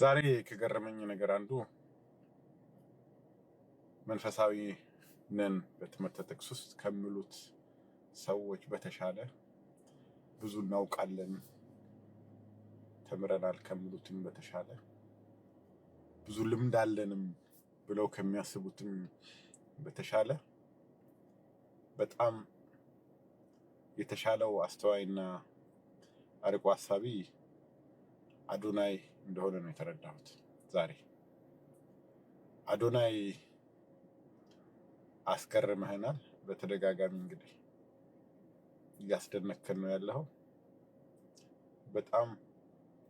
ዛሬ ከገረመኝ ነገር አንዱ መንፈሳዊ ነን በትምህርተ ጥቅስ ውስጥ ከሚሉት ሰዎች በተሻለ፣ ብዙ እናውቃለን ተምረናል ከሚሉትም በተሻለ፣ ብዙ ልምድ አለንም ብለው ከሚያስቡትም በተሻለ በጣም የተሻለው አስተዋይና አርቆ አሳቢ አዶናይ እንደሆነ ነው የተረዳሁት ዛሬ። አዶናይ አስገርመህናል። በተደጋጋሚ እንግዲህ እያስደነከን ነው ያለኸው። በጣም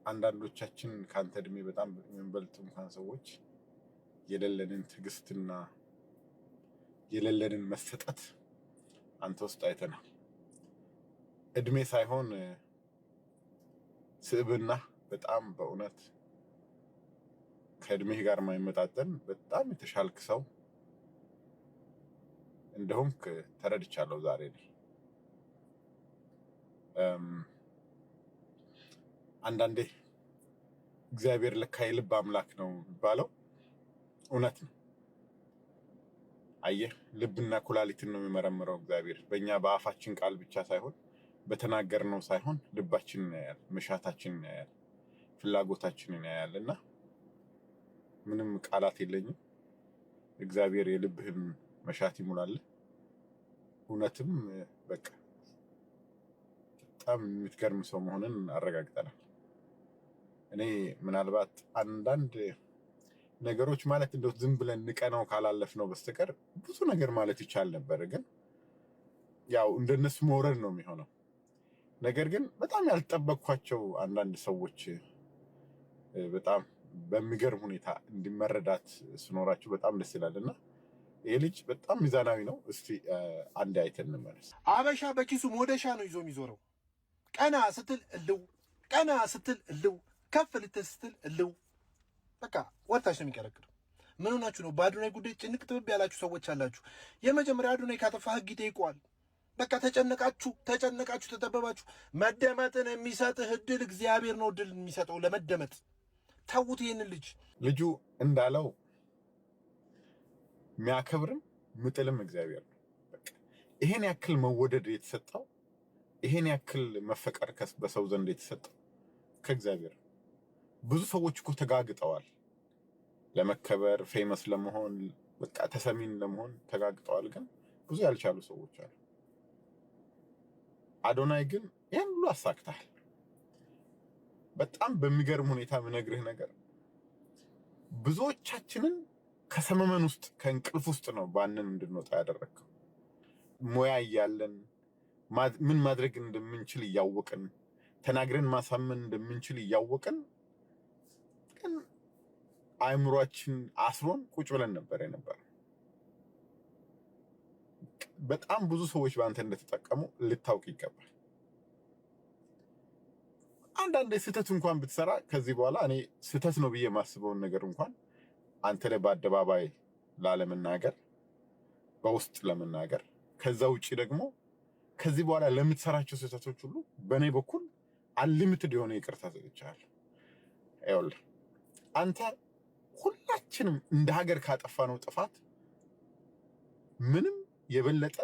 አንዳንዶቻችን ከአንተ እድሜ በጣም የምንበልጥ እንኳን ሰዎች የሌለንን ትዕግስትና የሌለንን መሰጠት አንተ ውስጥ አይተናል። እድሜ ሳይሆን ስብዕና በጣም በእውነት ከእድሜህ ጋር የማይመጣጠን በጣም የተሻልክ ሰው እንደሆንክ ተረድቻለሁ ዛሬ ላይ። አንዳንዴ እግዚአብሔር ለካ የልብ አምላክ ነው የሚባለው እውነት ነው። አየህ፣ ልብና ኩላሊትን ነው የሚመረምረው እግዚአብሔር። በእኛ በአፋችን ቃል ብቻ ሳይሆን፣ በተናገርነው ሳይሆን ልባችንን ያያል፣ መሻታችንን ያያል፣ ፍላጎታችንን ያያል። እና ምንም ቃላት የለኝም። እግዚአብሔር የልብህን መሻት ይሙላልህ። እውነትም በቃ በጣም የምትገርም ሰው መሆንን አረጋግጠናል። እኔ ምናልባት አንዳንድ ነገሮች ማለት እንደው ዝም ብለን ንቀነው ካላለፍነው በስተቀር ብዙ ነገር ማለት ይቻል ነበር፣ ግን ያው እንደነሱ መውረድ ነው የሚሆነው። ነገር ግን በጣም ያልጠበቅኳቸው አንዳንድ ሰዎች በጣም በሚገርም ሁኔታ እንዲመረዳት ስኖራችሁ በጣም ደስ ይላል። እና ይህ ልጅ በጣም ሚዛናዊ ነው። እስቲ አንድ አይተን እንመለስ። አበሻ በኪሱ ሞደሻ ነው ይዞ የሚዞረው። ቀና ስትል እልው፣ ቀና ስትል እልው፣ ከፍ ልትል ስትል እልው። በቃ ወታች ነው የሚቀረቅር። ምን ሆናችሁ ነው? በአዶናይ ጉዳይ ጭንቅ ጥብብ ያላችሁ ሰዎች አላችሁ። የመጀመሪያ አዶናይ ካጠፋ ህግ ይጠይቀዋል። በቃ ተጨነቃችሁ፣ ተጨነቃችሁ፣ ተጠበባችሁ። መደመጥን የሚሰጥህ እድል እግዚአብሔር ነው፣ እድል የሚሰጠው ለመደመጥ። ተዉት ይህንን ልጅ። ልጁ እንዳለው የሚያከብርም ምጥልም እግዚአብሔር ነው። በቃ ይሄን ያክል መወደድ የተሰጠው፣ ይሄን ያክል መፈቀር በሰው ዘንድ የተሰጠው ከእግዚአብሔር ነው። ብዙ ሰዎች እኮ ተጋግጠዋል ለመከበር፣ famous ለመሆን፣ በቃ ተሰሚን ለመሆን ተጋግጠዋል። ግን ብዙ ያልቻሉ ሰዎች አሉ። አዶናይ ግን ይህን ሁሉ አሳክተሃል። በጣም በሚገርም ሁኔታ የምነግርህ ነገር ብዙዎቻችንን ከሰመመን ውስጥ፣ ከእንቅልፍ ውስጥ ነው ባንን እንድንወጣ ያደረግከው። ሙያ እያለን፣ ምን ማድረግ እንደምንችል እያወቅን፣ ተናግረን ማሳመን እንደምንችል እያወቅን ግን አእምሯችን አስሮን ቁጭ ብለን ነበር የነበረ። በጣም ብዙ ሰዎች በአንተ እንደተጠቀሙ ልታውቅ ይገባል። አንዳንድ ስህተት እንኳን ብትሰራ ከዚህ በኋላ እኔ ስህተት ነው ብዬ የማስበውን ነገር እንኳን አንተ ላይ በአደባባይ ላለመናገር፣ በውስጥ ለመናገር፣ ከዛ ውጭ ደግሞ ከዚህ በኋላ ለምትሰራቸው ስህተቶች ሁሉ በእኔ በኩል unlimited የሆነ ይቅርታ ሰጥቻለሁ። ይኸውልህ፣ አንተ ሁላችንም እንደ ሀገር ካጠፋነው ጥፋት ምንም የበለጠ፣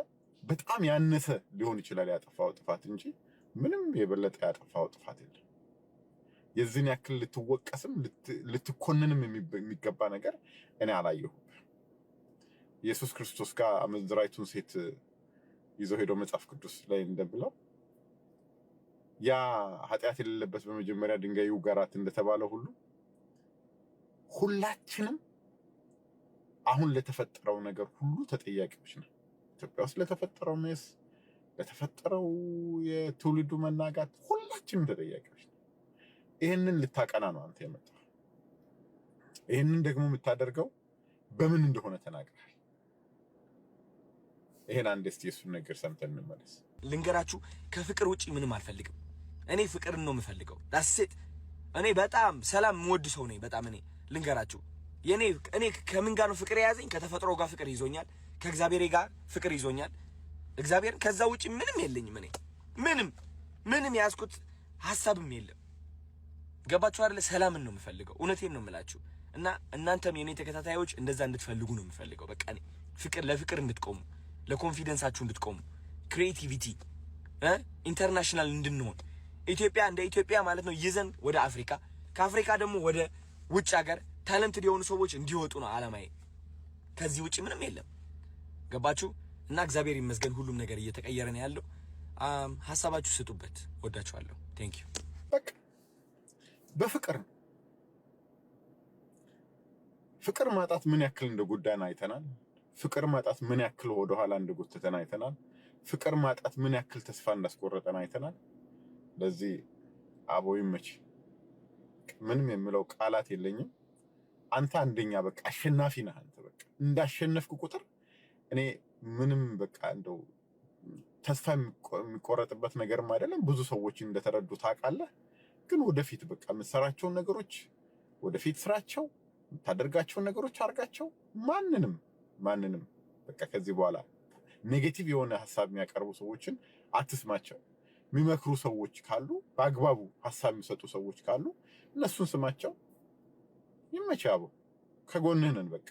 በጣም ያነሰ ሊሆን ይችላል ያጠፋው ጥፋት እንጂ ምንም የበለጠ ያጠፋው ጥፋት የለም። የዚህን ያክል ልትወቀስም ልትኮንንም የሚገባ ነገር እኔ አላየሁም። ኢየሱስ ክርስቶስ ጋር አመንዝራይቱን ሴት ይዘው ሄዶ መጽሐፍ ቅዱስ ላይ እንደብለው ያ ኃጢአት የሌለበት በመጀመሪያ ድንጋይ ይውገራት እንደተባለ ሁሉ ሁላችንም አሁን ለተፈጠረው ነገር ሁሉ ተጠያቂዎች ነን። ኢትዮጵያ ውስጥ ለተፈጠረው mess፣ ለተፈጠረው የትውልዱ መናጋት ሁላችንም ተጠያቂዎች ነን። ይህንን ልታቀና ነው አንተ የመጣው። ይህንን ደግሞ የምታደርገው በምን እንደሆነ ተናግረሃል። ይሄን አንድ እስቲ የእሱን ነገር ሰምተን እንመለስ። ልንገራችሁ፣ ከፍቅር ውጪ ምንም አልፈልግም። እኔ ፍቅርን ነው የምፈልገው። That's it። እኔ በጣም ሰላም የምወድ ሰው ነኝ። በጣም እኔ ልንገራችሁ፣ የኔ እኔ ከምን ጋር ነው ፍቅር የያዘኝ? ከተፈጥሮ ጋር ፍቅር ይዞኛል። ከእግዚአብሔር ጋር ፍቅር ይዞኛል። እግዚአብሔርን ከዛ ውጪ ምንም የለኝም። እኔ ምንም ምንም የያዝኩት ሀሳብም የለም። ገባችሁ አይደለ? ሰላምን ነው የምፈልገው። እውነቴን ነው የምላችሁ። እና እናንተም የኔ ተከታታዮች እንደዛ እንድትፈልጉ ነው የምፈልገው። በቃ እኔ ፍቅር ለፍቅር እንድትቆሙ፣ ለ confidence ኣችሁ እንድትቆሙ፣ creativity international እንድንሆን፣ ኢትዮጵያ እንደ ኢትዮጵያ ማለት ነው ይዘን ወደ አፍሪካ፣ ከአፍሪካ ደግሞ ወደ ውጭ ሀገር talented የሆኑ ሰዎች እንዲወጡ ነው አላማዬ። ከዚህ ውጭ ምንም የለም። ገባችሁ? እና እግዚአብሔር ይመስገን ሁሉም ነገር እየተቀየረ ነው ያለው። ሀሳባችሁ ስጡበት። ወዳችኋለሁ። Thank you። በቃ በፍቅር ነው። ፍቅር ማጣት ምን ያክል እንደጎዳን አይተናል። ፍቅር ማጣት ምን ያክል ወደኋላ እንደጎተተን አይተናል። ፍቅር ማጣት ምን ያክል ተስፋ እንዳስቆረጠን አይተናል። ለዚህ አቦ ይመች። ምንም የምለው ቃላት የለኝም። አንተ አንደኛ በቃ አሸናፊ ነህ። አንተ በቃ እንዳሸነፍክ ቁጥር እኔ ምንም በቃ እንደው ተስፋ የሚቆረጥበት ነገርም አይደለም። ብዙ ሰዎች እንደተረዱ ታውቃለህ። ግን ወደፊት በቃ የምትሰራቸውን ነገሮች ወደፊት ስራቸው፣ የምታደርጋቸውን ነገሮች አድርጋቸው። ማንንም ማንንም በቃ ከዚህ በኋላ negative የሆነ ሀሳብ የሚያቀርቡ ሰዎችን አትስማቸው። የሚመክሩ ሰዎች ካሉ፣ በአግባቡ ሀሳብ የሚሰጡ ሰዎች ካሉ እነሱን ስማቸው። ይመችህ አቦ፣ ከጎንህ ነን በቃ።